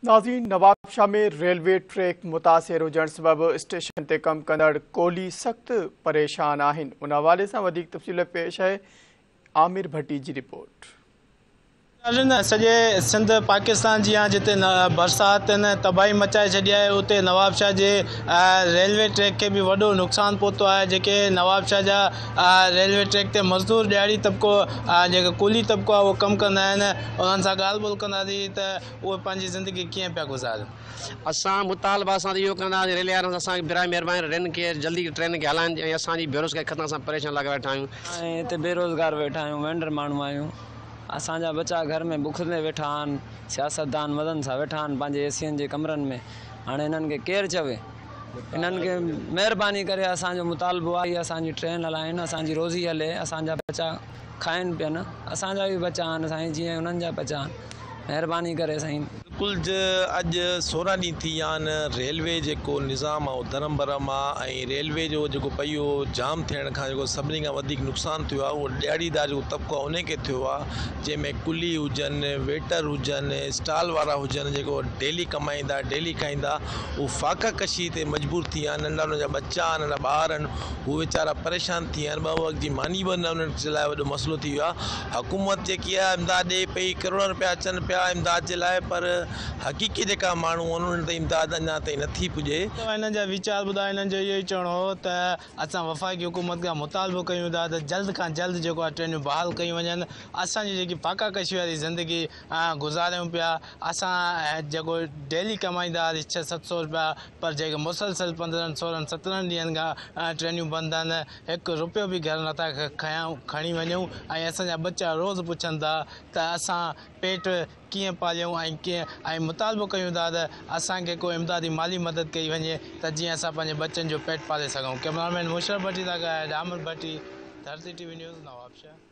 ناظرين Nawabshah ۾ railway track متاثر هجڻ سبب اسٽيشن تي ڪم ڪندڙ ڪولي سخت پريشان آهن ان حوالي سان وڌيڪ تفصيل پيش آهي عامر ڀٽي جي رپورٽ. ناظرين سڄي سنڌ پاڪستان جيان جتي برساتن تباهي مچائي ڇڏي آهي اتي نوابشاهه جي ريلوي ٽريڪ کي به وڏو نقصان پهتو آهي جيڪي نوابشاهه جا ريلوي ٽريڪ تي مزدور ڏهاڙي طبقو جيڪي ڪولي طبقو آهي اهو ڪم ڪندا آهن انهن سان ڳالهه ٻولهه ڪنداسين ته اهي پنهنجي زندگي ڪيئن پيا گذارين. اسان مطالبا اسان ته اهو ڪنداسين ريلي وارن سان اسان کي براء مهرباني رين کي جلدي ٽرين کي هلائن ۽ اسان جي بيروزگاري ختم اسان پريشان لڳا ويٺا آهيون. ۽ هتي بيروزگار ويٺا آهيون وينڊر ماڻهو آهيون اسان جا ٻچا گهر ۾ بک تي ويٺا آهن سياستدان مزن سان ويٺا آهن پنهنجي اي سين جي ڪمرن ۾ هاڻي هنن کي ڪير چوي هنن کي مهرباني ڪري اسان جو مطالبو آهي اسان جي ٽرين هلائين اسان جي روزي هلي اسان جا ٻچا کائن پين اسان جا به ٻچا آهن سائين جيئن انهن جا ٻچا آهن مهرباني ڪري سائين. بلڪل اڄ 16 ڏينهن ٿي ويا آهن ريلوي جيڪو نظام آهي اهو درهم برهم آهي ۽ ريلوي جو جيڪو پهيو جام ٿيڻ کان جيڪو سڀني کان وڌيڪ نقصان ٿيو آهي اهو ڏهاڙيدار جيڪو طبقو آهي ان کي ٿيو آهي جنهن ۾ قلي هجن ويٽر هجن اسٽال وارا هجن جيڪو ڊيلي ڪمائيندا ڊيلي کائيندا هو فاقه ڪشي تي مجبور ٿي ويا آهن ننڍا انهن جا ٻچا آهن ننڍا ٻار آهن هو ويچارا پريشان ٿي ويا آهن ٻه وقت جي ماني به نه انهن جي لاء وڏو مسئلو ٿي ويو آهي حڪومت جيڪي آهي امداد ڏئي پئي ڪروڙن رپيا اچن پيا امداد جي لاء پر حقيقي جيڪا ماڻهو آهن انهن تائين امداد اڃا تائين نٿي پڄي. هنن جا ويچار ٻڌا هنن جو اهو ئي چوڻ هو ته اسان وفاقي حڪومت کان مطالبو ڪيون ٿا ته جلد کان جلد جيڪو آهي ٽرينون بحال ڪيون وڃن اسان جي جيڪي فاقا ڪشي واري زندگي گذاريون پيا اسان جيڪو ڊيلي ڪمائيندا هئاسين ڇهه ست سو رپيا پر جيڪي مسلسل 15 16 17 ڏينهن کان ٽرينيون بند آهن هڪ رپيو به گهر نٿا کڻي وڃون ۽ اسان جا ٻچا روز پڇن ٿا ته اسان پيٽ ڪيئن پاليون ۽ ڪيئن ۽ مطالبو ڪيون ٿا ته اسان کي ڪو امدادي مالي مدد ڪئي وڃي ته جيئن اسان پنهنجي ٻچن جو پيٽ پالي سگهون ڪئميرا مين مشرف ڀٽي سان گڏ Amir Bhatti Dharti T V news Nawabshah.